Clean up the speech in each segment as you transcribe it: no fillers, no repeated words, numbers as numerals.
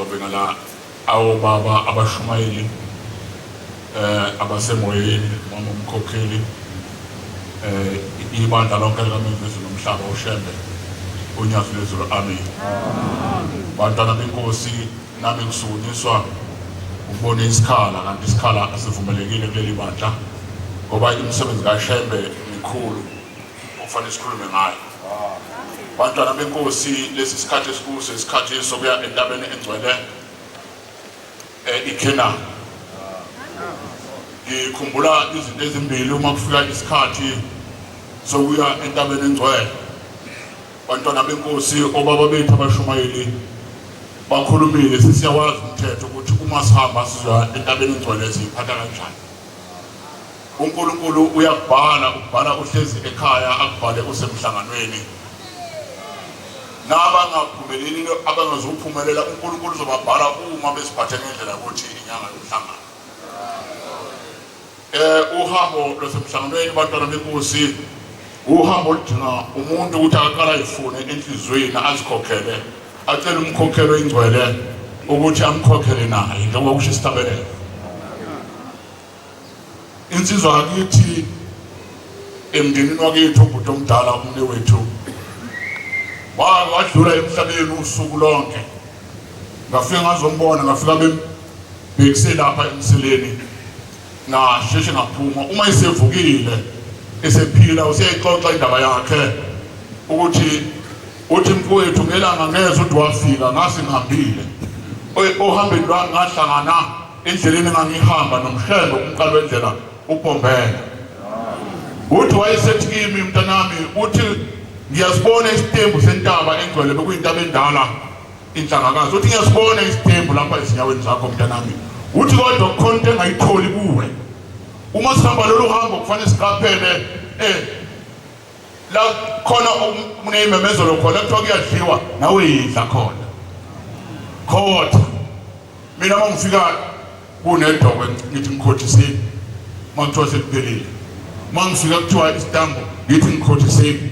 Ngizobingelela awobaba abashumayeli abasemoyeni, mama umkhokheli, ibandla lonke likaMemvezi nomhlaba uShembe uNyazi lwezulu. Amen. Bantwana benkosi, nami ngisukunyiswa ukubona isikhala, kanti isikhala asivumelekile kuleli bandla ngoba imisebenzi kaShembe mikhulu okufanele sikhulume ngayo. Bantwana benkosi, lesi sikhathi esikuso isikhathi sokuya entabeni engcwele iKhenani. Ngikhumbula izinto ezimbili uma kufika isikhathi sokuya entabeni engcwele. Bantwana benkosi, obaba bethu abashumayeli bakhulumile, sesiyawazi umthetho ukuthi uma sihamba sizoya entabeni engcwele siyiphatha kanjani. UNkulunkulu uyakubhala, ukubhala uhlezi ekhaya, akubhale usemhlanganweni. Nabangaphumeleli, abangazuphumelela, uNkulunkulu uzobabhala uma beziphathe ngendlela ukuthi inyanga yomhlangano. Uhambo lwasemhlanganweni, bantwana benkosi, uhambo oludinga umuntu ukuthi aqale ayifune enhliziyweni, azikhokhele, acele umkhokhelo ingcwele ukuthi amkhokhele naye njengoba kusho isihlabelelo. Insizwa yakithi emndenini wakithi, ubhuti omdala umnewethu wadlula emhlabeni usuku lonke. Ngafika ngazombona, ngafika bembhekise lapha emseleni, ngasheshe ngaphuma. Uma esevukile esephila, useyayixoxa indaba yakhe ukuthi uthi mfowethu ngelanga ngezwa ukuthi wafika, ngase ngihambile ohambeni lwami, ngahlangana endleleni engangihamba nomshembe umqalo wendlela uBhombela. Uthi wayesethi kimi, mntanami, uthi ngiyasibona isitembu sentaba engcwele, bekuyintaba endala inhlangakazi. Uthi ngiyasibona isitembu lapha ezinyaweni zakho, mntanami. Uthi kodwa kukhona into engayitholi kuwe. Uma sihamba lolu hambo kufanele siqaphele la khona kuneyimemezelo khona kuthiwa kuyadliwa, nawe yidla khona khotha. Mina uma ngifika kunedokwe ngithi ngikhothiseni, uma kuthiwa sekuphelile. Uma ngifika kuthiwa isitambu ngithi ngikhothiseni,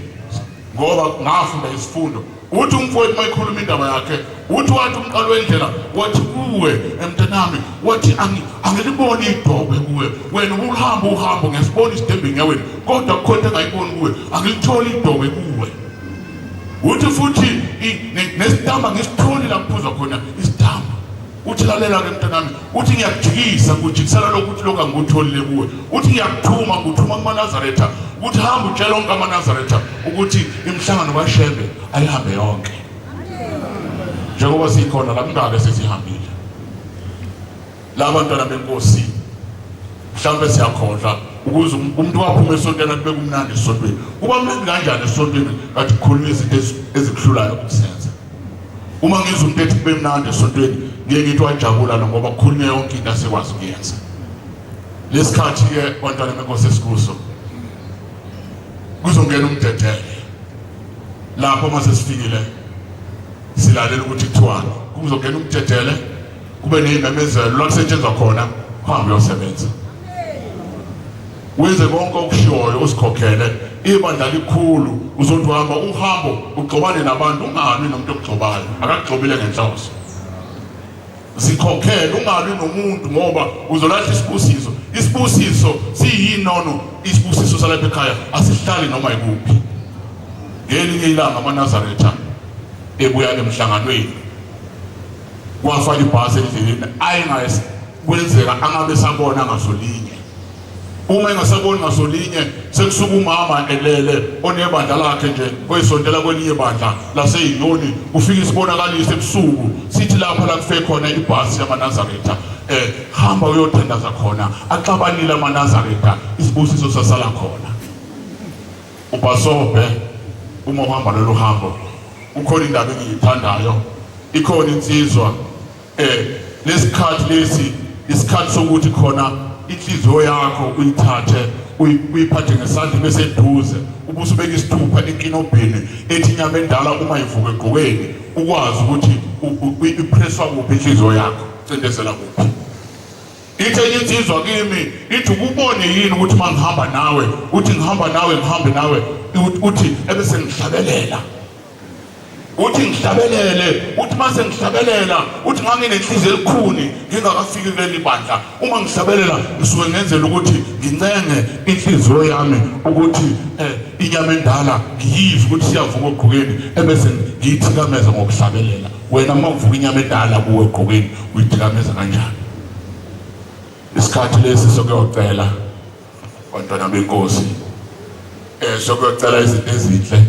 ngoba ngafunda isifundo. Uthi umfowethu uma ekhuluma indaba yakhe, uthi wathi umqalo wendlela wathi kuwe, emntanami, wathi angiliboni idokwe kuwe, wena ubuhamba uhambo ngesibona isitembu enyaweni, kodwa kukhona into engayiboni kuwe, angilitholi idokwe kuwe. Uthi futhi nesitamba ngisitholi la kuphuzwa khona isitamba. Uthi lalela-ke mntanami, uthi ngiyakujikisa, ngikujikisela lokhu, uthi lokhu angikutholile kuwe. Uthi ngiyakuthuma, ngikuthuma kumaNazaretha ukuthi hamba utshele onke amaNazaretha ukuthi imihlangano kaShembe ayihambe yonke. Njengoba sikhona la, kungake sesihambile la bantwana benkosi, mhlawumbe siyakhohlwa ukuze umuntu waphuma esontweni athi bekumnandi esontweni. Kuba mnandi kanjani esontweni kathi kukhulunywa izinto ezikuhlulayo ukuzenza? Uma ngizwa umuntu ethi kube mnandi esontweni, ngiye ngithi wajabula lo, ngoba kukhulunywa yonke into asekwazi ukuyenza. Lesikhathi-ke bantwana benkosi esikuso, kuzongena umdedele lapho. Uma sesifikile silalela ukuthi kuthiwani, kuzongena umdedele, kube ney'memezelo la kusetshenzwa khona, uhambe uyosebenza, wenze konke okushiwoyo, usikhokhele. Ibandla likhulu, uzothi uhamba uhambo ugxobane nabantu, ungalwi nomuntu okugxobayo, akakugxobile ngenhloso. Zikhokhele, ungalwi nomuntu ngoba uzolahla isibusiso. Isibusiso siyinono, isibusiso salapha ekhaya asihlali noma ikuphi. Ngelinye ilanga amaNazaretha ebuya emhlanganweni, kwafa ibhasi endleleni, ayingakwenzeka angabe sabona ngasolinye. Uma engasaboni ngasolinye, sekusuka umama elele onebandla lakhe nje oyisontela kwelinye ibandla laseyinyoni, kufika isibonakaliso ebusuku sithi lapho la kufe khona ibhasi yamaNazaretha, hamba uyothandaza khona. Axabanile amaNazaretha, isibusiso sasala khona. Ubhasobhe uma uhamba lolu hambo, kukhona indaba engiyithandayo. Ikhona insizwa, lesikhathi lesi isikhathi sokuthi khona inhliziyo yakho uyithathe uyiphathe ngesandla bese eduze, ubusubeka isithupha enkinobheni ethi inyama endala uma ivuka egqokeni, ukwazi ukuthi ipresswa kuphi inhliziyo yakho, cindezela kuphi. Ithe enye insizwa kimi, ithi ukubone yini ukuthi uma ngihamba nawe, uthi ngihamba nawe, ngihambe nawe, uthi ebese ngihlabelela. Uthi ngihlabelele, uthi mase ngihlabelela, uthi nganginenhliziyo elikhuni ngingakafiki kuleli bandla. Uma ngihlabelela ngisuke ngenzela ukuthi ngincenge inhliziyo yami ukuthi eh, inyama endala ngiyizwe ukuthi siyavuka ogqokeni ebese ngiyithikameza ngokuhlabelela. Wena uma uvuka inyama endala kuwe ogqokeni uyithikameza kanjani? Isikhathi lesi sokuyocela bantwana benkosi eh sokuyocela izinto ezinhle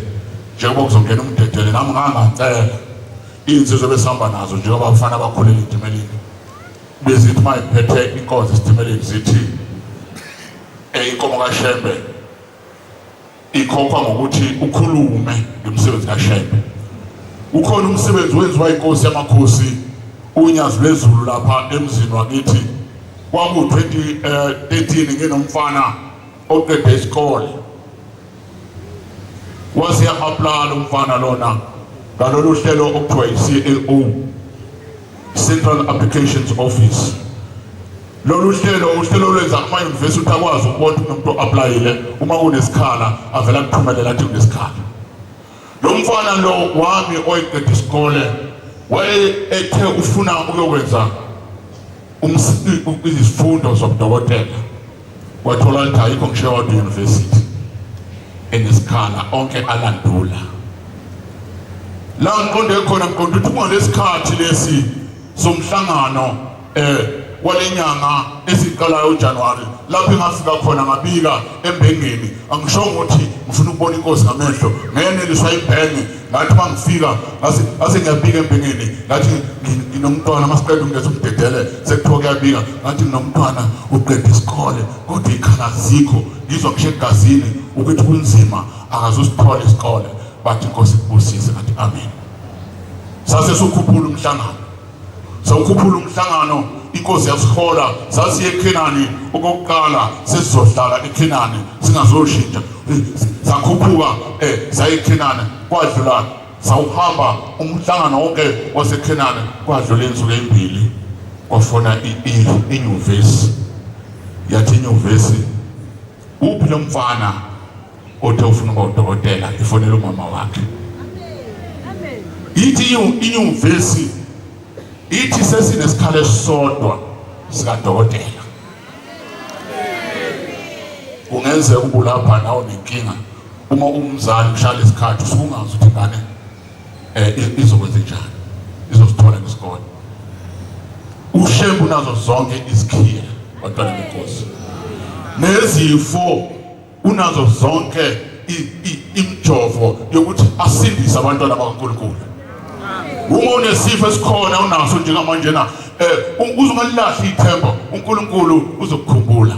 njengoba kuzongena umdedele nami ngangacela iy'nsizwa besihamba nazo njengoba abafana abakhulela etimeleni bezithi uma iphethe inkonzo esitimeleni zithi um inkomo kashembe ikhokhwa ngokuthi ukhulume ngemisebenzi kaShembe. Ukhona umsebenzi wenziwa inkosi yamakhosi uNyazi lwezulu lapha emzini wakithi kwaku-2013 eh, nginomfana oqede isikole wase ya-aplaya umfana lona ngalolu hlelo okuthiwa i-CAO Central Applications Office Lolu hlelo uhlelo olwenza ama-university ukuthi akwazi ukubona ukuthi umuntu o-aplayile uma kunesikhala avele akuthumelela athi kunesikhala. Lo mfana lo wami oyiqeda isikole waye ethe ufuna ukuyokwenza izifundo zobudokotela wathola ukuthi ayikho ngisho eyodwa university enesikhala onke alandula la ngiqonde khona ngiqonde ukuthi kungalesikhathi lesi somhlangano eh kwalenyanga esiqalayo uJanuary lapho engafika khona ngabika embengeni angishongo ukuthi ngifuna ukubona inkosi ngamehlo ngeneliswa imbenge ngathi mangifika ngase ngase ngiyabika embengeni ngathi nginomntwana masiqeda ungethe umdedele sekuthiwa kuyabika ngathi nginomntwana uqeda isikole kodwa ikhala zikho ngizwa ngisho egazini ukuthi kunzima akazusithola isikole bathi inkosi ikubusise ngathi amen sase sukhuphula umhlangano sawukhuphula umhlangano inkosi yasihola sasiye eKhenani okokuqala sesizohlala eKhenani singazoshintsha sakhuphuka eh saye eKhenani kwadlula sawuhamba umhlangano wonke waseKhenani kwadlula insuku ezimbili kwafona inyuvesi yathi inyuvesi uphi lo mfana othe ufuna ukuba udokotela ifonela umama wakhe ithi inyuvesi ithi sesinesikhala esisodwa sikadokotela kungenzeka ubulapha nawe nenkinga uma umzali ushaya isikhathi usukungazi ukuthi ingane eh izokwenza njani izosithola ngesikole ushembu nazo zonke izikhiya bantwana benkosi nezifo unazo zonke imijovo yokuthi asindise abantwana bakaNkulunkulu uma unesifo esikhona unaso njengamanje na eh uzungalilahli ithemba uNkulunkulu uzokukhumbula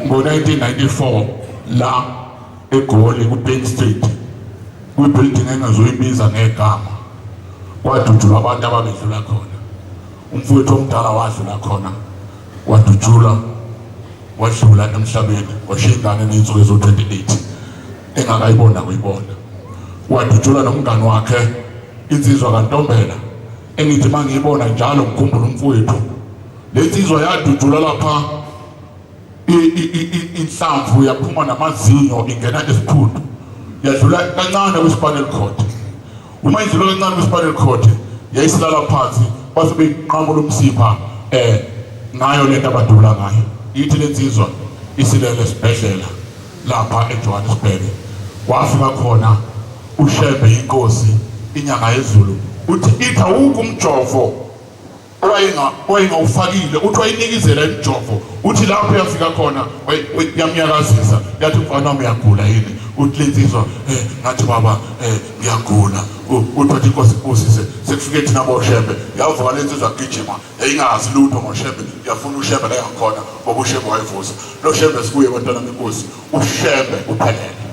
ngo-1994 la eGoli ku-Penn Street kwi-building engazoyibiza ngegama kwadutshulwa abantu ababedlula khona umfowethu omdala wadlula khona wadutshulwa wadlula emhlabeni washiya ingane eney'nsuku eziwu-28 engakayibona kuyibona wadutshulwa nomngani wakhe insizwa kantombela engithi uma ngiyibona njalo ngikhumbula umfowethu le nsizwa yadutshulwa lapha inhlamvu yaphuma namazinyo ingena esiphundu yadlula kancane kwi-spinal cord uma idlula kancane kwi-spinal cord yayisilala phansi base beyinqamula umsipha eh ngayo lento abadubula ngayo ithi lensizwa isilele esibhedlela lapha eJohannesburg wafika khona uShembe inkosi inyanga yezulu uthi ithi awukho umjovo owayengawufakile uthi wayinikizela imijovo uthi lapho yafika khona yamnyakazisa yathi mfana wami uyagula yini uthi lensizwa um ngathi baba um ngiyagula uthi wathi inkosi ikubusise sekufike thina boshembe yavuka lensizwa gijima yayingazi lutho ngoshembe yafuna ushembe la yangikhona ngoba ushembe wayivusa lo shembe sikuye bantwana benkosi ushembe uphelele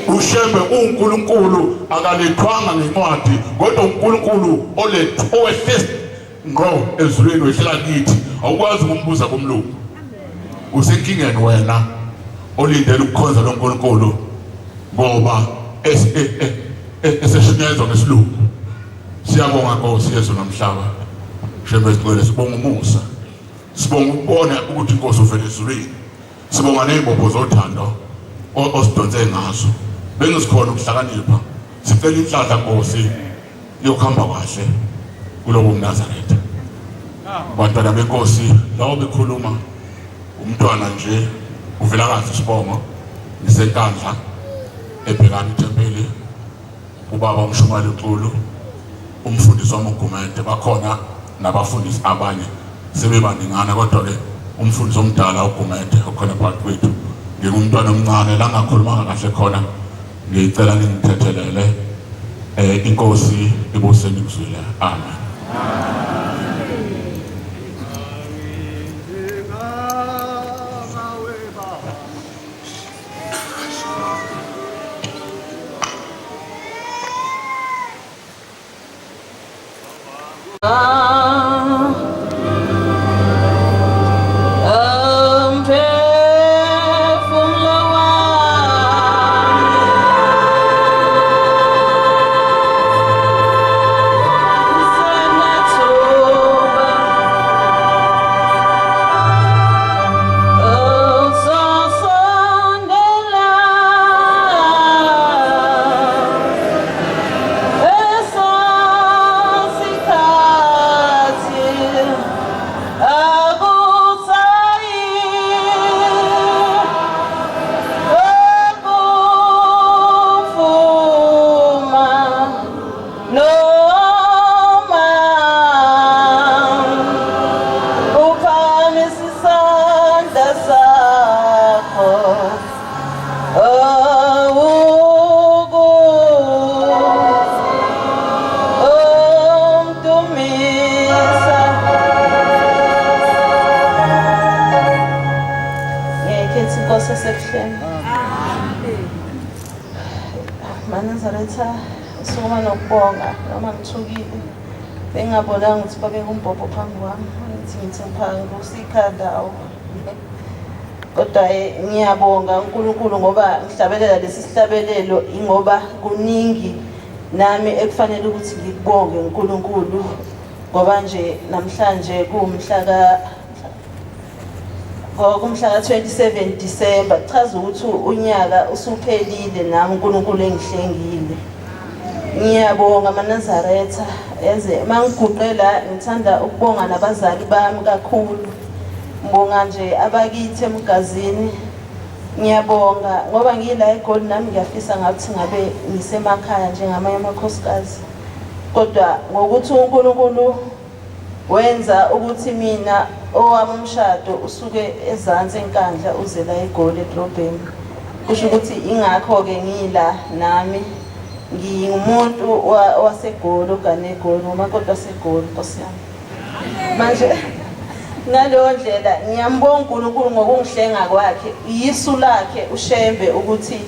uShembe uNkulunkulu akalethwanga ngencwadi kodwa uNkulunkulu olethu owehle ngqo ezulwini wehlela kithi awukwazi ukumbuza kumlungu usenkingeni wena olindele ukukhonza lo nkulunkulu ngoba eseshunyayezwa ngesilungu siyabonga nkosi yezwe nomhlaba shembe sicwele sibonga umusa sibonga ukubona ukuthi inkosi uvele ezulwini Sibonga nezibopho zothando osidonse ngazo. Bengisikhona ukuhlakanipha. Sicela inhlanhla Nkosi yokuhamba kahle kulobo mNazaretha. Bantwana benkosi lawo bekhuluma umntwana nje uVilakazi isibongo ngiseNkandla ebhekana ithempeli ubaba uMshumayeli uXulu umfundisi wami uGumede bakhona nabafundisi abanye sebebaningana kodwa-ke umfundisi omdala uGumede okhona phakathi kwethu ngingumntwana omncane la ngakhulumanga kahle khona ngicela ningithethelele eh inkosi ibuse nikuzwile amen. Inkosi esebuhleni. MaNazaretha sukuma nokubonga noma ngithukile. Bengingabonanga ukuthi babeka umbhobho phambi kwami. Ngithi ngithi ngiphangusa ikhanda awu. Kodwa eh, ngiyabonga uNkulunkulu ngoba ngihlabelela lesi sihlabelelo ingoba kuningi nami ekufanele ukuthi ngikubonge uNkulunkulu ngoba nje namhlanje kuwumhla ka ngokumhla ka-27 December kuchaza ukuthi unyaka usuphelile nami uNkulunkulu engihlengile. Ngiyabonga maNazaretha yazi mangiguqe la ngithanda ukubonga nabazali bami kakhulu. Ngibonga nje abakithi emgazini. Ngiyabonga ngoba ngila eGoli nami ngiyafisa ngathi ngabe ngisemakhaya njengamanye amakhosikazi. Kodwa ngokuthi uNkulunkulu wenza ukuthi mina owami umshado usuke ezansi eNkandla uze la eGoli edolobheni. Kusho ukuthi ingakho-ke ngila nami ngingumuntu waseGoli ogane eGoli ngumakoti waseGoli nkosi yami. Manje ngaleyo ndlela ngiyambonga uNkulunkulu ngokungihlenga kwakhe yisu lakhe uShembe ukuthi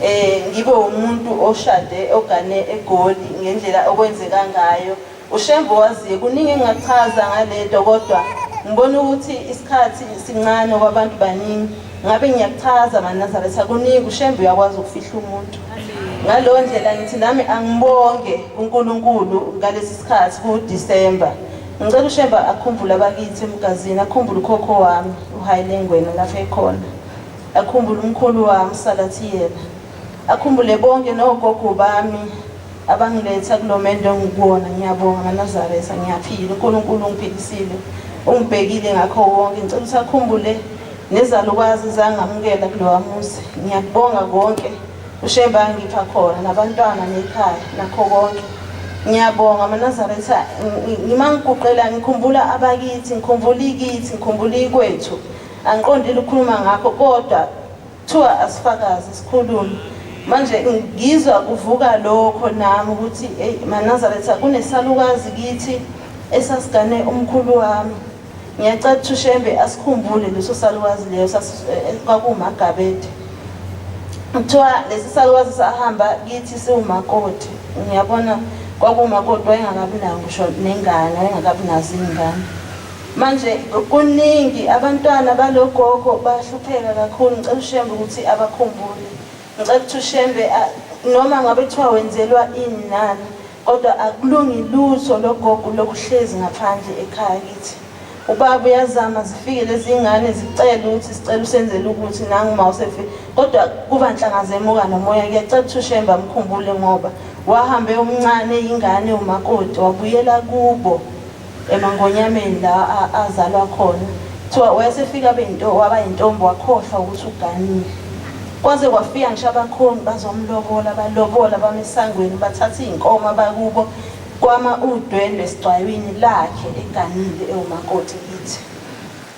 eh ngibe umuntu oshade ogane eGoli ngendlela okwenzeka ngayo. UShembe waziyo kuningi engingakuchaza ngalento kodwa ngibona ukuthi isikhathi sincane kwabantu baningi ngabe ngiyakuchaza maNazaretha kuningi uShembe uyakwazi ukufihla umuntu ngaleyo ndlela ngithi nami angibonge kuNkulunkulu ngalesi sikhathi kuDisemba ngicela uShembe akhumbule abakithi emgazini akhumbule ukhokho wami uHaile Ngwena lapho ekhona akhumbule umkhulu wami uSalathiyela akhumbule bonke nogogo bami abangiletha kulo mendo engikuwona. Ngiyabonga maNazaretha, ngiyaphila. UNkulunkulu ungiphilisile, ungibhekile ngakho wonke. Ngicela ukuthi akhumbule nezalukwazi ezangamukela kulowa muzi. Ngiyakubonga konke uShembe angipha khona nabantwana nekhaya nakho konke. Ngiyabonga maNazaretha, ngima ngiguqela ngikhumbula abakithi, ngikhumbula ikithi, ngikhumbula ikwethu. Angiqondile ukukhuluma ngakho kodwa Kuthiwa asifakaze sikhulume. Manje ngizwa kuvuka lokho nami ukuthi eyi maNazaretha kunesalukazi kithi esasigane umkhulu wami. Ngiyacela ukuthi uShembe asikhumbule leso salukazi leyo kwakuwuMagabede. Kuthiwa lesi salukazi sahamba kithi siwumakoti. Ngiyabona kwakuwumakoti wayengakabi nayo ngisho nengane, wayengakabi nazo iy'ngane. Manje kuningi abantwana balogogo bahlupheka kakhulu ngicela uShembe ukuthi abakhumbule. Ngicela ukuthi uShembe noma ngabe kuthiwa wenzelwa ini nani kodwa akulungi lutho logogo lokuhlezi ngaphandle ekhaya kithi. Ubaba uyazama zifike lezi ngane zicele ukuthi sicela usenzele ukuthi nangu ma usefike kodwa kuba nhlanga zemuka nomoya ngiyacela ukuthi uShembe amkhumbule ngoba Wahambe umncane ingane umakoti wabuyela kubo eMangonyameni la azalwa khona. Kuthiwa wayesefika bento waba yintombi wakhohlwa ukuthi uganile. Kwaze kwafika ngisho abakhongi bazomlobola balobola bamesangweni bathatha izinkomo abakubo kwama udwendwe esigcwayini lakhe eganile ewumakoti kithi.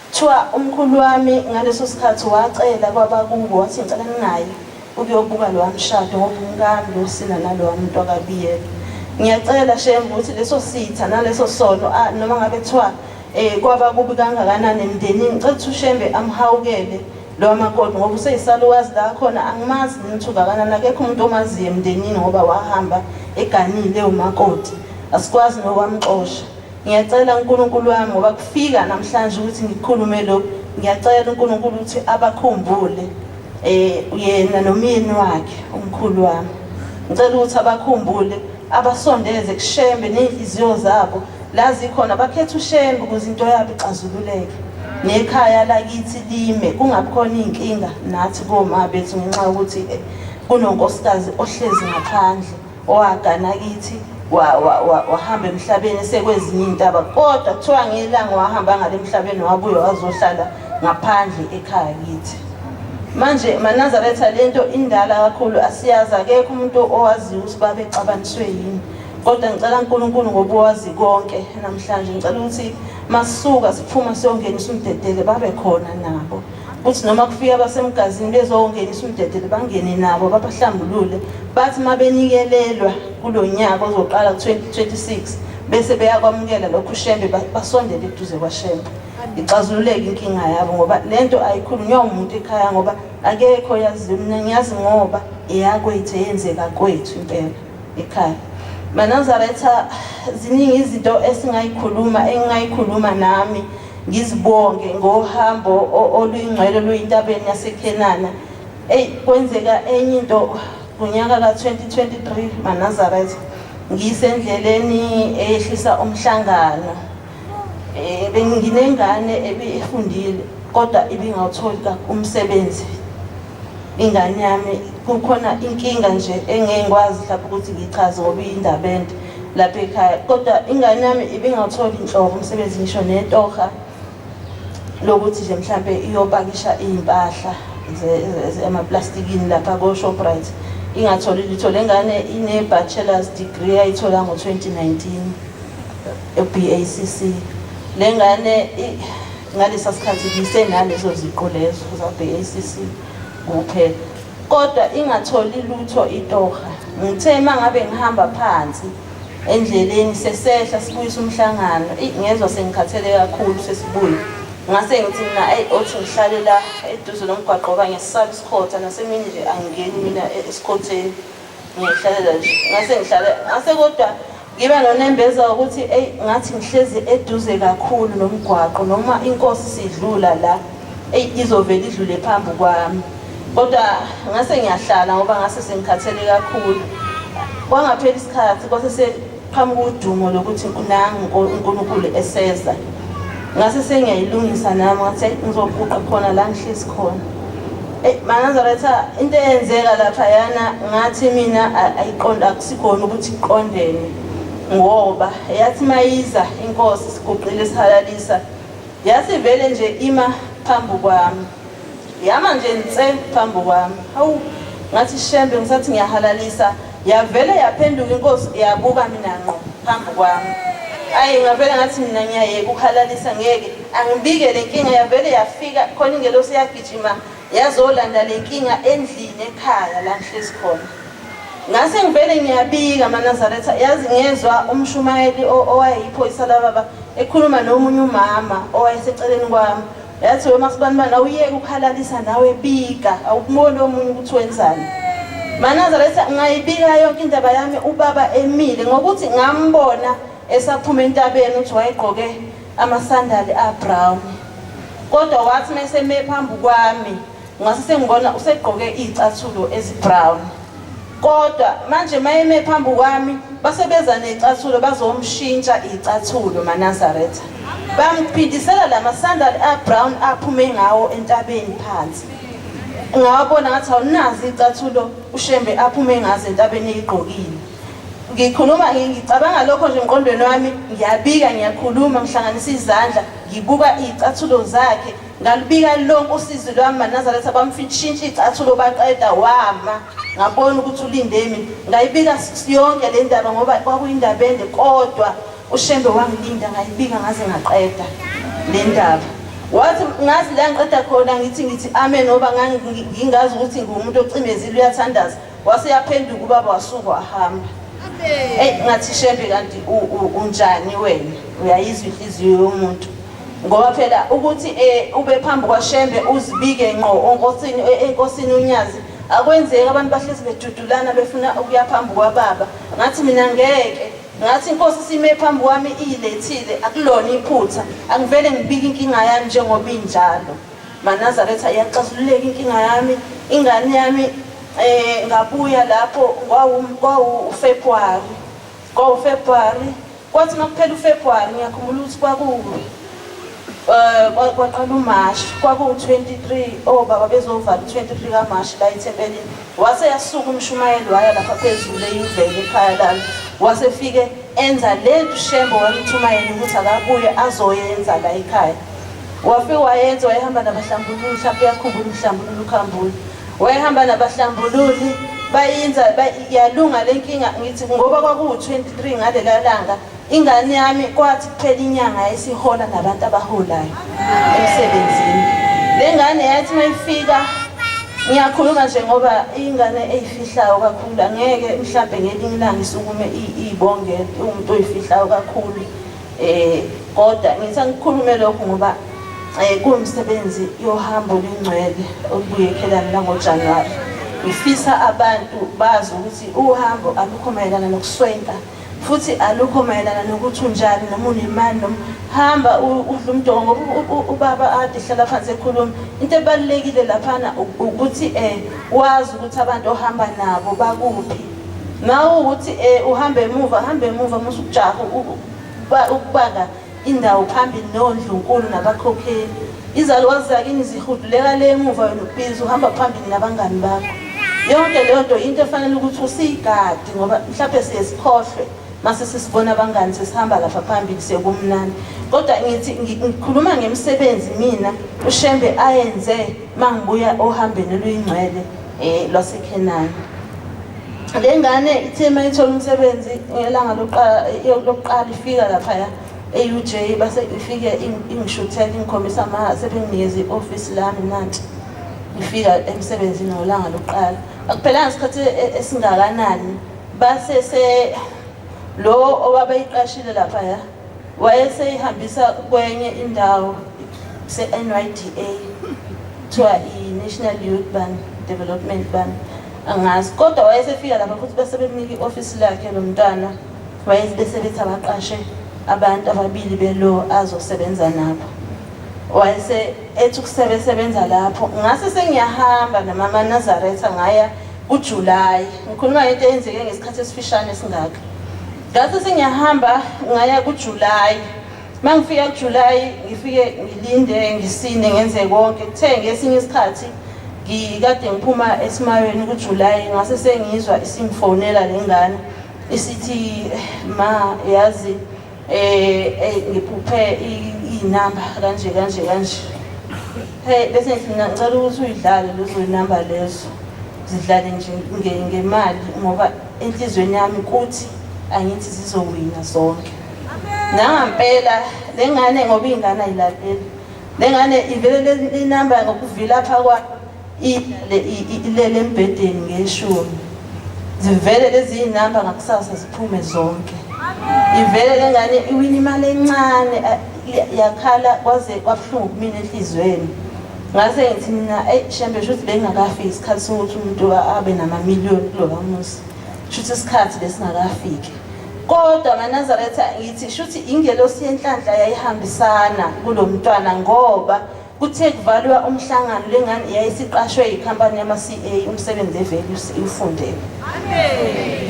Kuthiwa umkhulu wami ngaleso sikhathi wacela kwabakubo wathi ngicela ningayi ukuyobuka lowa mshado ngoba umkami lo sina nalowa muntu wakabiyela. Ngiyacela Shembe ukuthi leso sitha naleso sono noma ngabe kuthiwa um kwaba kubi kangakanani emndenini ngicela ukuthi uShembe amhawukele lowa makoti ngoba useyisalukazi la khona angimazi mina ukuthi ungakanani akekho umuntu omaziyo emndenini ngoba wahamba eganile umakoti asikwazi nokwamxosha. Ngiyacela uNkulunkulu wami ngoba kufika namhlanje ukuthi ngikhulume lokhu, ngiyacela uNkulunkulu ukuthi abakhumbule eh yena nomyeni wakhe umkhulu wami. Ngicela ukuthi abakhumbule abasondeze kuShembe nezinhliziyo zabo la zikhona bakhethe uShembe ukuze into yabo ixazululeke nekhaya lakithi lime kungabi khona iy'nkinga nathi koma bethu ngenxa yokuthi eh, kunonkosikazi ohlezi ngaphandle owagana kithi wahamba emhlabeni esekwezinye iy'ntaba kodwa kuthiwa ngelanga wahamba ngale emhlabeni wabuye wazohlala ngaphandle ekhaya kithi manje manazaretha lento indala kakhulu asiyazi akekho umuntu owaziyo ukuthi babexabaniswe yini kodwa ngicela uNkulunkulu ngoba wazi konke namhlanje ngicela ukuthi masuka siphuma siyongenisa umdedele babe khona nabo Kuthi noma kufika abasemgazini bezongenisa umdedele bangene nabo babahlambulule bathi uma benikelelwa kulo nyaka ozoqala ku-2026 bese beyakwamukela lokhu uShembe basondele eduze kwaShembe ixazululeke inkinga yabo ngoba lento ayikhulunywa umuntu ekhaya ngoba akekho yaziyo mina ngiyazi ngoba eyakwethu eyenzeka kwethu impela ekhaya Manazaretha ziningi izinto esingayikhuluma engingayikhuluma nami Ngizibonge ngohambo oluyingcwele oluyintabeni yaseKhenana. Eyi kwenzeka enye into ngonyaka ka-2023 maNazaretha ngisendleleni eyehlisa umhlangano. Eh benginengane ebifundile kodwa ibingawutholi umsebenzi. Ingane yami kukhona inkinga nje engeke ngikwazi mhlawumbe ukuthi ngiyichaze ngoba iyindaba ende lapha ekhaya kodwa ingane yami ibingawutholi nhlobo umsebenzi ngisho netoha lokuthi nje mhlampe iyopakisha iy'mpahla emaplastikini lapha ko-Shoprite ingatholi lutho. Le ngane ine-bachelor's degree ayithola ngo-2019 e-BACC. Le ngane ngalesa sikhathi ibisenalezo ziqu lezo za-BACC kuphela kodwa ingatholi lutho itoha. Ngithe uma ngabe ngihamba phansi endleleni sesehla sibuyisa umhlangano, eyi ngezwa sengikhathele kakhulu sesibuya. Ngase ngithi mina eyi othi ngihlale la eduze nomgwaqo ngoba ngiyasisaba isikhotha nasemini nje angingeni mina esikhotheni. Ngiyayihlalela nje. Ngase ngihlale ngase kodwa ngiba nonembeza ukuthi eyi ngathi ngihlezi eduze kakhulu nomgwaqo noma inkosi sidlula la eyi izovele idlule phambi kwami. Kodwa ngase ngiyahlala ngoba ngase sengikhathele kakhulu. Kwangaphela isikhathi kwase seqhamuka udumo lokuthi nangu uNkulunkulu eseza. Ngase sengiyayilungisa nami ngathi ngizoguqa khona la ngihlezi khona. Eyi maNazaretha into eyenzeka laphayana ngathi mina ayiqonda akusikhona ukuthi iqondene ngoba yathi mayiza inkosi siguqile sihalalisa yathi vele nje ima phambi kwami yama nje nse phambi kwami hawu ngathi shembe ngisathi ngiyahalalisa yavele yaphenduka inkosi yabuka mina ngqo phambi kwami ayi ngavele ngathi mina ngiyayeka ukuhalalisa ngeke angibike le nkinga yavele yafika khona ingelosi yagijima yazolanda le nkinga endlini ekhaya la ngihlezi khona ngase ngivele ngiyabika amaNazaretha yazi ngezwa umshumayeli owayeyiphoyisa lababa ekhuluma nomunye umama owayeseceleni kwami yathi wema sibanibani awuyeke ukuhalalisa nawe bika awukuboni omunye ukuthi wenzani manazaretha ngayibika yonke indaba yami ubaba emile ngokuthi ngambona esaphuma entabeni ukuthi wayegqoke amasandali abrown kodwa wathi meseme phambi kwami ngase sengibona usegqoke iy'cathulo ezi-brown kodwa manje mayeme phambi kwami basebeza necathulo bazomshintsha icathulo maNazaretha bamphindisela la masandali abrown aphume ngawo entabeni phansi ngawabona ngathi awunazi icathulo uShembe aphume ngazo entabeni eyigqokile. Ngikhuluma ngicabanga lokho nje emqondweni wami, ngiyabika ngiyakhuluma ngihlanganisa izandla, ngibuka iy'cathulo zakhe, ngalubika lonke usizi lwami maNazaretha bamfitshintsha iy'cathulo baqeda wama ngabona ukuthi ulinde mina. Ngayibika yonke le ndaba ngoba kwakuyindaba ende kodwa uShembe wangilinda ngayibika ngaze ngaqeda le ndaba. Wathi ngazi la ngiqeda khona ngithi ngithi amen ngoba ngingazi ukuthi ngiwumuntu ocimezile uyathandaza. Wase yaphenduka ubaba wasuka wahamba. Eyi ngathi Shembe kanti unjani wena? Uyayizwa inhliziyo yomuntu. Ngoba phela ukuthi eh ube phambi kwaShembe uzibike ngqo onkosini e, enkosini uNyazi akwenzeki abantu bahlezi bedudulana befuna ukuya phambi kwababa. Ngathi mina ngeke ngathi inkosi sime phambi kwami iyilethile akulona iphutha angivele ngibike inkinga yami njengoba injalo. MaNazaretha iyaxazululeka inkinga yami ingane yami eh ngabuya lapho kwawu kwawu February kwawu February kwathi makuphela uFebruary ngiyakhumbula ukuthi kwaku eh kwaqala uMarch kwaku 23 obaba bezovala u23 kaMarch la ethempelini wase yasuka umshumayeli waya lapha phezulu eyuvele ekhaya lami wasefike enza lento uShembo wamthuma yena ukuthi akabuye azoyenza la ekhaya Wafike wayenza wayehamba nabahlambululi mhlawumbe uyakhumbula umhlambululi ukhambule wayehamba nabahlambululi bayinza yalunga le nkinga ngithi ngoba kwakuwu-23 ngalela langa ingane yami kwathi kuphela inyanga yayisihola nabantu abaholayo emsebenzini le ngane yathi uma ifika ngiyakhuluma nje ngoba ingane eyifihlayo kakhulu angeke mhlampe ngelinye ilanga isukume iyibongele iwumuntu oyifihlayo kakhulu Eh kodwa ngithi angikhulume lokhu ngoba eh kuwumsebenzi yohambo olungcwele olubuye ekhelani langoJanuwari. Ngifisa abantu bazi ukuthi uhambo alukho mayelana nokuswenta futhi alukho mayelana nokuthi unjani noma unemali noma hamba udla umdongo ngoba ubaba ade hlala phansi ekhuluma into ebalulekile laphana ukuthi eh wazi ukuthi abantu ohamba nabo bakuphi Nawe ukuthi eh uhamba emuva hamba emuva musukujaha ukubanga indawo phambili nondlunkulu nabakhokheli. Izalukazi zakini zihuduleka le emuva wena ubhizi uhamba phambili nabangani bakho. Yonke leyo nto into efanele ukuthi usiyigade ngoba mhlawumbe siye sikhohlwe mase sesibona abangani sesihamba lapha phambili sekumnandi. Kodwa ngithi ngikhuluma ngemisebenzi mina uShembe ayenze mangibuya ohambeni oluyingcwele eh lwaseKhenani. Le ngane ithe uma ithola umsebenzi ngelanga lokuqala lokuqala ifika laphaya e-UJ base ifike ingishuthela ingikhombisa ama sebenginikeza i-ofisi lami nanti ngifika emsebenzini ngolanga lokuqala akuphelanga isikhathi e, esingakanani base se lo owabeyiqashile laphaya wayeseyihambisa kwenye indawo se-NYDA kuthiwa i-National Youth Ban Development Ban angazi kodwa wayesefika lapha futhi bese bemnika i-ofisi lakhe lo mntwana wayebese bethi abaqashe abantu ababili belo azosebenza nabo wayese ethi ukusebesebenza lapho ngase sengiyahamba namama Nazaretha ngaya kuJuly ngikhuluma ngento eyenzeke ngesikhathi esifishane esingaka Ngase sengiyahamba ngaya kuJuly. Mangifika kuJuly ngifike ngilinde ngisine ngenze konke. Kuthe ngesinye isikhathi ngikade ngiphuma esimayweni kuJuly ngase sengizwa isingifonela lengane isithi ma yazi eh, eh ngiphuphe inamba kanje kanje kanje. Hey bese ngithi mina ngicela ukuthi uyidlale lezo inamba lezo. Zidlale nje ngemali ngoba enhliziyweni yami kuthi angithi zizowina zonke nangampela le ngane ngoba ingane ayilaleli le ngane ivele le namba ngokuvilapha kwayo ilele embhedeni ngeshumi zivele lezi iy'namba ngakusasa ziphume zonke ivele le ngane iwina imali encane yakhala kwaze kwabuhlungu kumina enhliziyweni Ngase ngithi mina eyi shembe shuthi bengingakafiki isikhathi sokuthi umuntu abe namamiliyoni kulowa muzi. Shuthi isikhathi besingakafiki. Kodwa maNazaretha ngithi shuthi ingelosi yenhlanhla yayihambisana kulo mntwana ngoba kuthe kuvalwa umhlangano lengane yayisiqashwe yikhampani yama-CA umsebenzi evele iwufundele.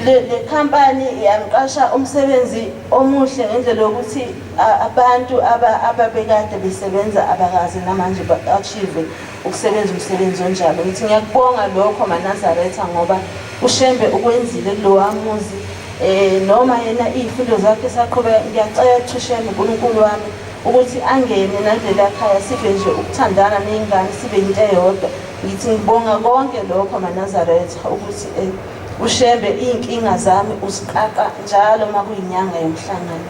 Le le khampani yamqasha umsebenzi omuhle ngendlela yokuthi abantu ababekade besebenza abakaze namanje ba-achieve ukusebenza umsebenzi onjalo. Ngithi ngiyakubonga lokho maNazaretha ngoba uShembe ukwenzile kulowa muzi. Noma yena iy'fundo zakhe saqhubeka, ngiyacela Thusheni uNkulunkulu wami ukuthi angene naleli khaya sibe nje ukuthandana ney'ngane sibe into eyodwa. Ngithi ngibonga konke lokho maNazaretha ukuthi uShembe iy'nkinga zami uziqaqa njalo uma kuyinyanga yomhlangano.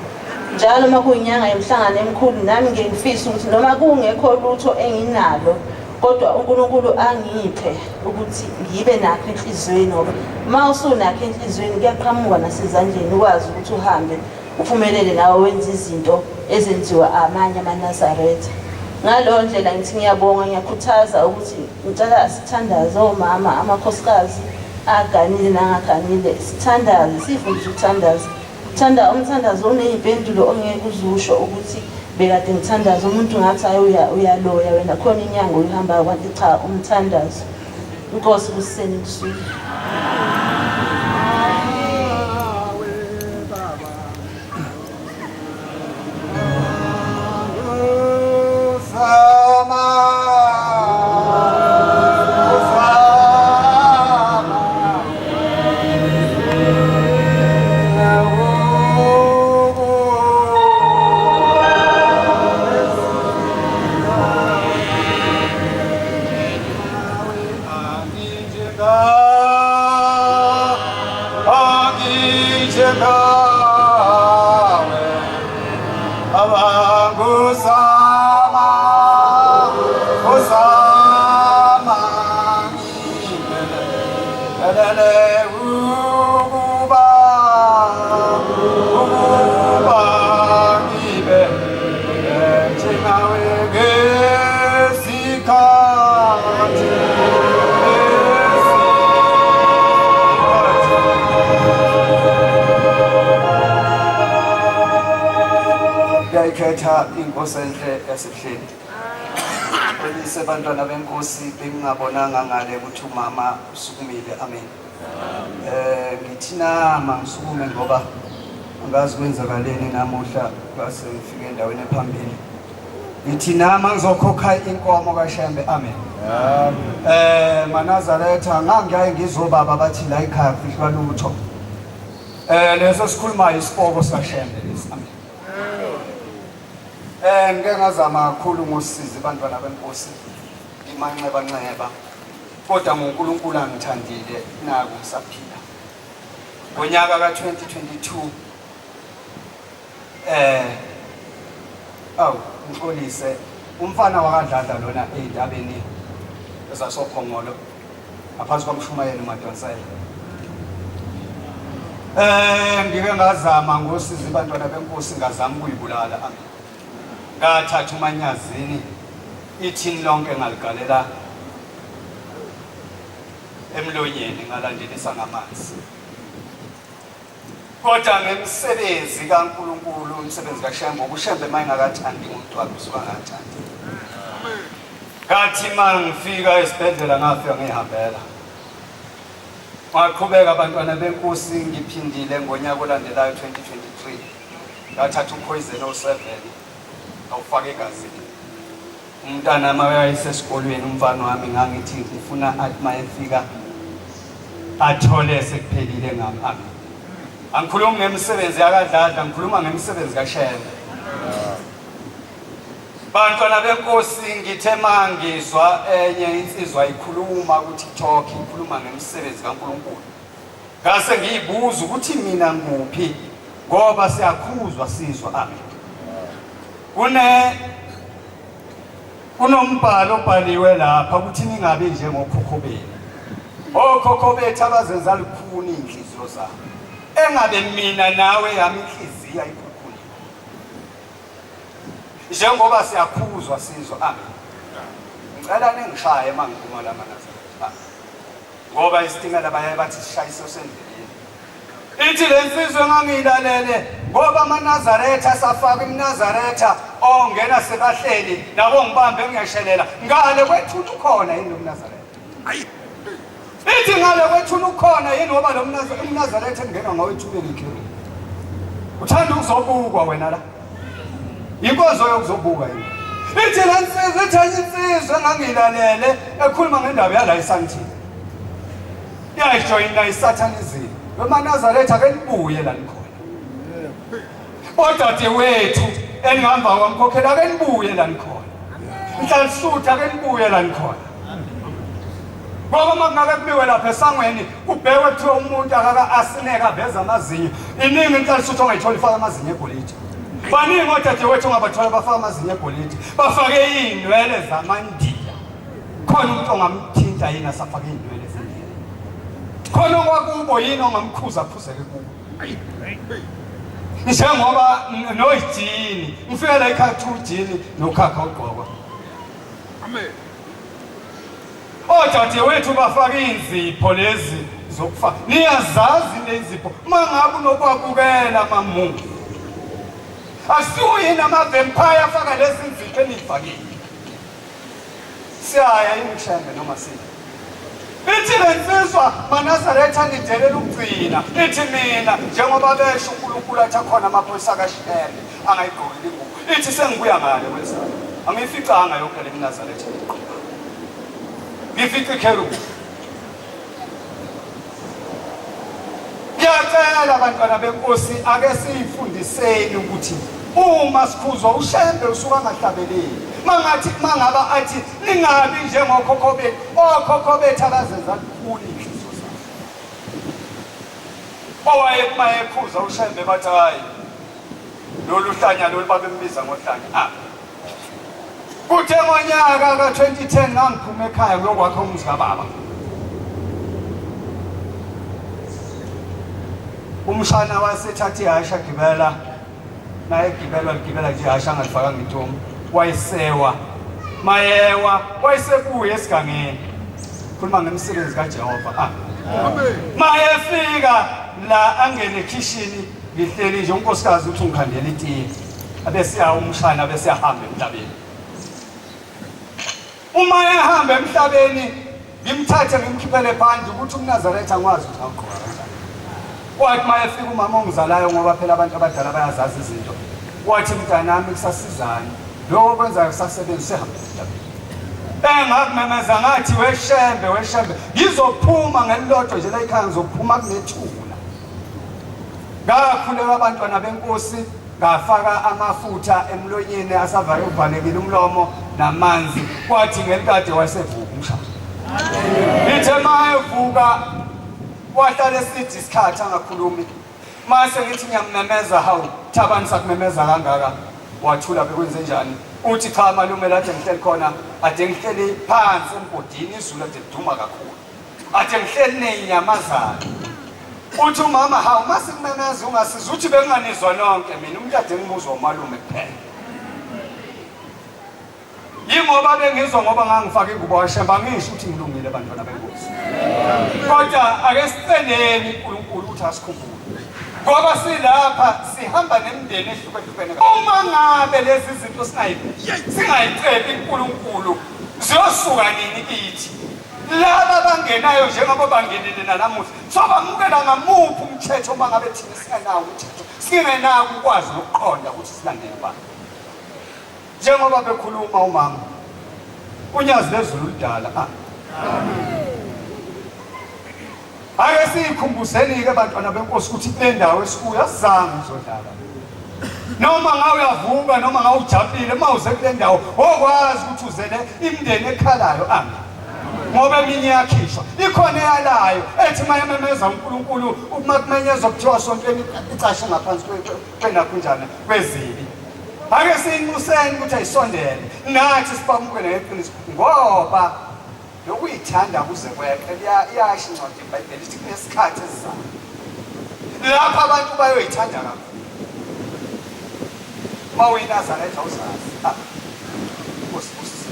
Njalo uma kuyinyanga yomhlangano emkhulu nami ngiye ngifise ukuthi noma kungekho lutho enginalo kodwa uNkulunkulu angiphe ukuthi ngibe nakho enhliziyweni, ngoba uma usunakho enhliziyweni kuyaqhamuka nasezandleni ukwazi ukuthi uhambe uphumelele nawe wenze izinto ezenziwa amanye amaNazaretha. Ngaleyo ndlela ngithi ngiyabonga, ngiyakhuthaza ukuthi ngicela sithandaze omama, amakhosikazi aganile nangaganile, sithandaze, sifundise ukuthandaza. Thanda umthandazo uney'mpendulo ongeke uzusho ukuthi bekade ngithandaza umuntu ngathi hayi uyaloya wena khona inyanga oyihambayo kanti cha umthandazo. Inkosi kuseni kusuke. Ngiyayikhetha inkosi enhle yasebuhleni. Xolise bantwana benkosi bengingabonanga ngale ukuthi umama usukumile. Amen. Ngithi nama ngisukume ngoba angazi kwenzakaleni namuhla ngase ngifike endaweni ephambili. Ngithi nama ngizokhokha inkomo kaShembe. Amen. MaNazaretha ngangiyaye ngizobaba bathi la ekhaya kufihlwa lutho. Leso sikhulumayo isipoko sikaShembe lesi. Amen. Ngike ngazama kakhulu ngosizi bantwana benkosi imanxeba nxeba kodwa ngoNkulunkulu angithandile naku ngisaphila. Ngonyaka ka-2022 awu ngixolise umfana wakadladla lona ey'ntabeni ezasophongolo ngaphansi kwamshumayeli uMadonsela. Ngike ngazama ngosizi bantwana benkosi ngazama ukuyibulala. Amen. Ngathatha umanyazini ithini lonke ngaligalela emlonyeni ngalandelisa ngamanzi. Kodwa ngemisebenzi kaNkulunkulu, umsebenzi kaShembe, uShembe mayengakathandi umuntu wakhe usuka angathandi. Ngathi mangifika esibhedlela ngafika ngihambela. Ngaqhubeka abantwana benkosi ngiphindile ngonyaka olandelayo 2023. Ngathatha upoison o7 ngawufaka egazini. Umntana mawayesesikolweni umfana wami ngangithi ngifuna athi mayefika athole sekuphelile ngami. Amen. Angikhulumi ngemisebenzi yakadladla, ngikhuluma ngemisebenzi kaShembe. Bantwana benkosi ngithe mangizwa enye insizwa ikhuluma ku TikTok ikhuluma ngemisebenzi kaNkulunkulu. Ngase ngiyibuza ukuthi mina nguphi ngoba siyakhuzwa sizwa. Amen. Kunombhalo obhaliwe lapha ukuthi ningabi njengokhokho benu. Okhokho bethu abazenza lukhuni inhliziyo zabo. Engabe mina nawe yami inhliziyo ayikhukhuni. Njengoba siyakhuzwa sizwa. Amen. Ngicela ningishaye uma ngiphuma la maNazaretha. Ngoba isitimela bayaye bathi sishayise osendleleni. Ithi le nsizwa engangiyilalele ngoba amaNazaretha asafaka imNazaretha ongena sebahleli nabo ngibambe ngiyashelela ngale kwethuna ukhona yini lo mNazaretha? Ithi ngale kwethuna ukhona yini ngoba lo mNazaretha engenwa ngawo ethuneni ikheru. Uthanda ukuzobukwa wena la. Inkonzo yokuzobuka yini? Ithi le nsizwa, ithi enye insizwa engangiyilalele ekhuluma ngendaba yala eSandton. Yayijoyina isathanism. WemaNazaretha ake nibuye la nikhona. Odadewethu enihamba kwamkhokhela ake nibuye la nikhona. Nhlanhlathu ake nibuye la nikhona. Ngoba uma kungake kubiwe lapha esangweni kubhekwe kuthiwa umuntu akaka asineka aveza amazinyo. Iningi inhlanhlathu ongayithola ifaka amazinyo egolide. Baningi odadewethu ongabathola bafaka amazinyo egolide. Bafake iy'nwele zamandiya. Khona umuntu ongamthinta yini asafake iy'nwele zendiya? Khona okwakubo yini ongamkhuza akhuzeke kubo? Njengoba noyijini, ngifike la ekhaya kuthiwa ujini nokhakha ugqokwa. Amen. Odadewethu bafaka inzipho lezi zokufa. Niyazazi lezipho. Mangabe unokwabukela mamu. Asuyini ama vampire afaka lezi nzipho enifakile. Siyaya yini kuShembe noma siya? Ithi le nsizwa maNazaretha nidelela ukugcina. Ithi mina njengoba besho uNkulunkulu athi akhona amaphoyisa kaShembe angayigqokile ingubo. Ithi sengibuya ngale kwezalo. Angiyificanga yonke le miNazaretha ngiqoba. Ngifice ikherubi. Ngiyacela bantwana benkosi ake siyifundiseni ukuthi uma sikhuzwa uShembe usuka angahlabeleli. Mangathi mangaba athi ningabi njengokhokho bethu, okhokho bethu abazenza lukhuni inhliziyo zabo. Owayethi mayekhuza uShembe bathi hayi lolu hlanya lolu babembiza ngohlanya. Ah. Kuthe ngonyaka ka-2010 ngangiphuma ekhaya ngiyokwakha umuzi kababa. Umshana wasethatha ihhashi agibela, naye egibela ligibela nje ihhashi angalifakanga intombi, wayesewa. Mayewa, wayesebuya esigangeni. Khuluma ngemisebenzi kaJehova. Ah. Mayefika la angene ekhishini ngihleli nje unkosikazi uthi ungikhandela itiye. Abesiya umshana abesiyahamba emhlabeni. Uma ehamba emhlabeni ngimthathe ngimkhiphele phandle ukuthi umNazaretha angikwazi ukuthi awugqoka kanjani. Wathi uma efika umama ongizalayo ngoba phela abantu abadala bayazazi izinto. Wathi mntanami kusasizani lokho okwenzayo kusasebenza usehamba emhlabeni. Engakumemeza ngathi weshembe weshembe ngizophuma ngelilodwa nje la ekhaya ngizophuma kunethuna. Ngakhuleka abantwana benkosi ngafaka amafutha emlonyeni asavale uvalekile umlomo namanzi kwathi ngelikade wayesevuka umshana. Ngithe mayevuka wahlala eside isikhathi angakhulumi. Mase ngithi ngiyamemeza hawu Thabani sakumemeza kangaka wathula bekwenze njani? Uthi cha malume lade ngihleli khona ade ngihleli phansi emgodini izulu ade liduma kakhulu. Ade ngihleli nezinyamazane. Uthi umama hawu masikumemeza ungasiza uthi benginganizwa nonke mina umuntu ade ngimuzwa umalume kuphela. Yingoba bengizwa ngoba ngangifaka ingubo kaShembe angisho ukuthi ngilungile bantwana benkosi. Kodwa ake siceleni uNkulunkulu ukuthi asikhumbule. Ngoba silapha sihamba nemindeni ehlukahlukene. Uma ngabe lezi zinto singayicebi uNkulunkulu ziyosuka nini kithi? Laba abangenayo njengoba bangenile nanamuhla sobamukela ngamuphi umthetho uma ngabe thina singenawo umthetho singenako ukwazi nokuqonda ukuthi silandele ubani. Njengoba bekhuluma umama unyazi lezulu lidala. Ah. Ake siyikhumbuzeni-ke bantwana benkosi ukuthi kule ndawo esikuyo asizange uzodlala. Noma ngawe uyavuka noma ngawe ujabulile uma uze kule ndawo okwazi ukuthi uzele imindeni ekhalayo amen. Ngoba eminye iyakhishwa ikhona eyalayo ethi uma ememeza uNkulunkulu uma kumenyezwa kuthiwa sontweni icashe ngaphansi kwenakhunjana kwezibi. Ake siyinxuseni ukuthi ayisondele nathi sibamukele ngeqiniso ngoba lokuyithanda kuze kweqe iyasho incwadi yeBhayibheli ithi kunesikhathi esizayo lapho abantu bayoyithanda kakhulu. Uma uyiNazaretha uzazi. Ah. Nkosi busise.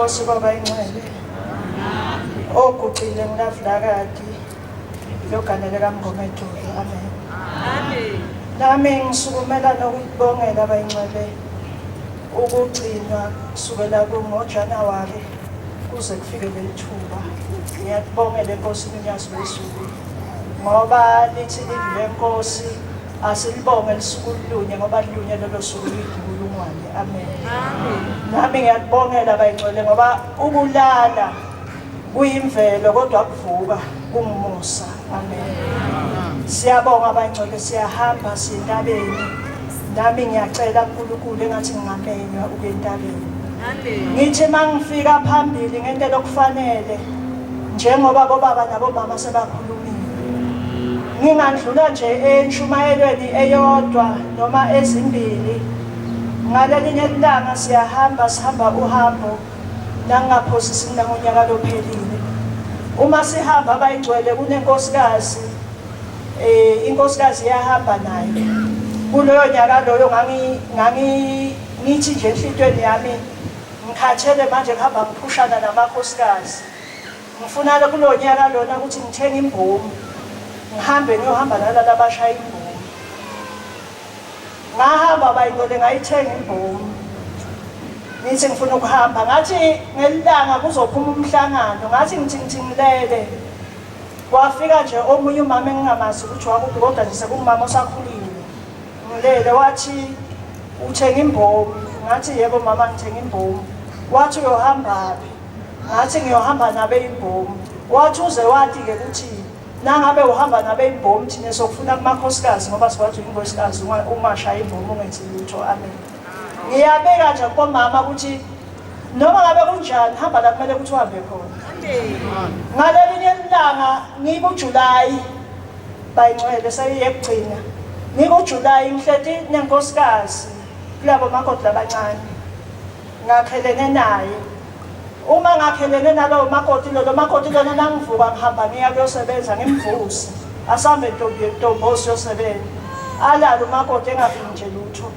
Inkosi baba ingcwele. Oguqile ngilavulakadi loganele kaMngometulu. Amen. Amen. Nami ngisukumela nokubongela abayingcwele ukugcinwa kusukela kungoJanuwari kuze kufike leli thuba. Ngiyakubongela eNkosini uNyazi lwezulu ngoba lithi lizwi lenkosi Asilibonge lisuku lunye ngoba lunye lolo suku luyinkulungwane. Amen. Nami ngiyakubongela bayingcwele ngoba ukulala kuyimvelo kodwa kuvuka kungumusa. Amen. Siyabonga bayingcwele siyahamba siyentabeni. Nami ngiyacela uNkulunkulu engathi ngingamenywa ukuya entabeni. Ngithi mangifika phambili ngento okufanele njengoba bobaba nabomama sebakhulumile. Ngingandlula nje entshumayelweni eyodwa noma ezimbili. Ngalelinye ilanga siyahamba sihamba uhambo nangingaphosisi mina ngonyaka lophelile. Uma sihamba abayingcwele kunenkosikazi eh inkosikazi iyahamba nayo. Kuloyo nyaka loyo ngangi ngangi ngithi nje enhlitweni yami ngikhathele manje ngihamba ngiphushana namakhosikazi. Ngifuna kulo nyaka lona ukuthi ngithenge imbomu ngihambe ngiyohamba nalaba abashaya imbomu. Ngahamba bayingcwele ngayithenga imbomu. Ngithi ngifuna ukuhamba ngathi ngelilanga kuzophuma umhlangano ngathi ngithi ngithi ngilele. Kwafika nje omunye umama engingamazi ukuthi wakuphi kodwa nje sekungumama osakhulile. Ngilele wathi uthenga imbomu ngathi yebo mama ngithenga imbomu. Wathi uyohambaphi? Ngathi ngiyohamba nabeyimbomu. Wathi uze wathi-ke ukuthi nangabe uhamba nabeyimbomu thina sokufuna kumakhosikazi ngoba sikwazi uyinkosikazi ungashayi imbomu ungenzi lutho. Amen. Ngiyabeka nje kubomama ukuthi noma ngabe kunjani hamba la kumele ukuthi uhambe khona. Ngalelinye ilanga ngikuJulayi bayingcwele seyiyekugcina ngikuJulayi ngihleti nenkosikazi kulabo makoti labancane ngakhelene naye uma ngakhelene nalowo makoti lolo makoti lona nangivuka ngihamba ngiya kuyosebenza ngimvuse asambe ntombi ntombo siyosebenza alale umakoti engafiki nje lutho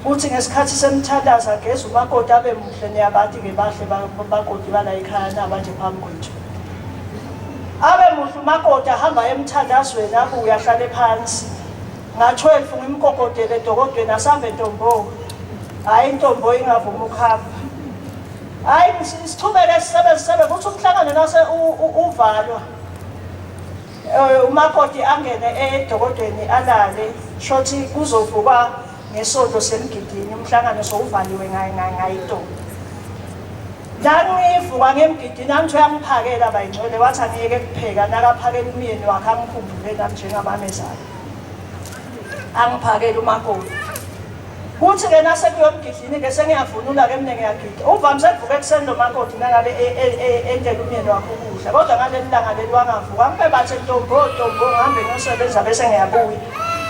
kuthi ngesikhathi semthandazo ageze umakoti abe muhle niyabati-ke bahle bakoti bala ekhaya naba nje phambi kwethu abe muhle umakoti ahamba emthandazweni abuye ahlale phansi Nga-12 ngimgogodele edokodweni asambe ntombo. Hhayi intombo ingavumi ukuhamba. Hhayi sichubeke sisebenze sisebenze kuthi umhlangano nase uvalwa. Eh, umakoti angene edokodweni alale shothi kuzovukwa ngesonto semgidini umhlangano sowuvaliwe ngayitolo. Ngangivuka ngemgidini angithi uyangiphakela bayingcwele wathi angiyeke kupheka nakaphakela umyeni wakhe angikhumbule nami njengamamezala. Angiphakele umakoti. Kuthi-ke nasekuyomgidini-ke sengiyavunula-ke mina ngiyagida. Uvamise kuvuka ekuseni lo makoti nangabe e, e, e, entela umyeni wakhe ukudla. Kodwa ngaleli langa leli wangavuka. Ngibe bathe ntombo ntombo ngihambe ngiyosebenza bese ngiyabuya.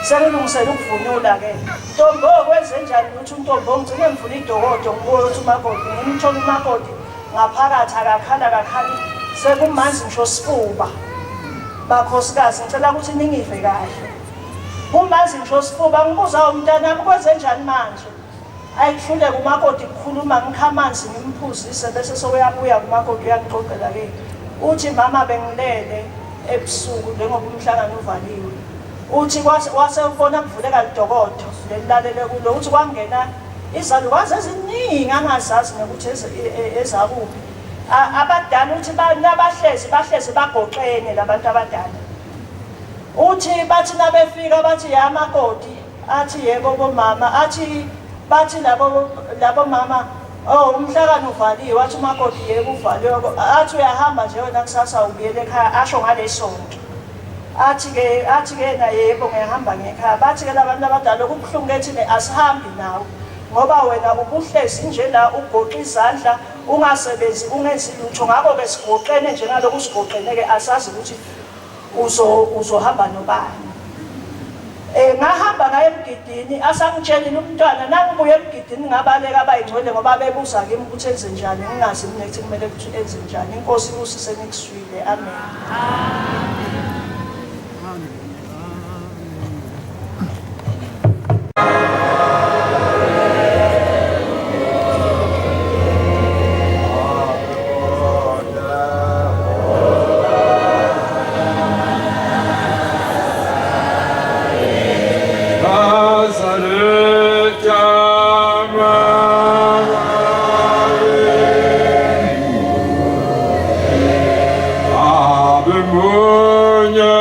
Sengilungisela ukuvunula-ke. Ntombo kwenze njani ukuthi untombo ngigcine ngivula idokodo ngibuye ukuthi umakoti ngimthole umakoti ngaphakathi akakhala akakhali sekumanzi ngisho sifuba bakhosikazi ngicela ukuthi ningive kahle kumanzi ngisho sifuba ngibuza umntanami kwenze njani manje ayikuhluleka umakoti kukhuluma ngikha amanzi ngimphuzise bese sewuyabuya kumakoti uyangixoxela ke uthi mama bengilele ebusuku njengoba umhlangano uvaliwe Uthi wase ubona kuvuleka lidokodo lelilalele kulo uthi kwangena izalukazi eziningi angazazi nokuthi e, ezakuphi abadala uthi nabahlezi bahlezi bagoqene labantu abadala uthi bathi nabefika bathi ya makoti athi yebo bomama athi bathi labo labo mama oh umhlakano uvaliwe wathi umakoti yebo uvaliwe athi uyahamba nje wena kusasa ubuyele ekhaya asho ngalesonto Athi-ke athi-ke yena yebo ngiyahamba ngekhaya. Bathi-ke labantu abadala okubuhlungu ke thina asihambi nawe ngoba wena ubuhlezi nje la ugoqa izandla ungasebenzi ungenzi lutho ngakho-ke sigoqene njengalokhu sigoqene-ke asazi ukuthi uzohamba nobani. Eh ngahamba ngaye emgidini asangitshelile umntwana nangibuye emgidini ngabaleka abayingcwele ngoba bebuza kimi ukuthi enze njani ngingazi mina ukuthi kumele ukuthi enze njani inkosi ibusise nikuswile amen Abe munye.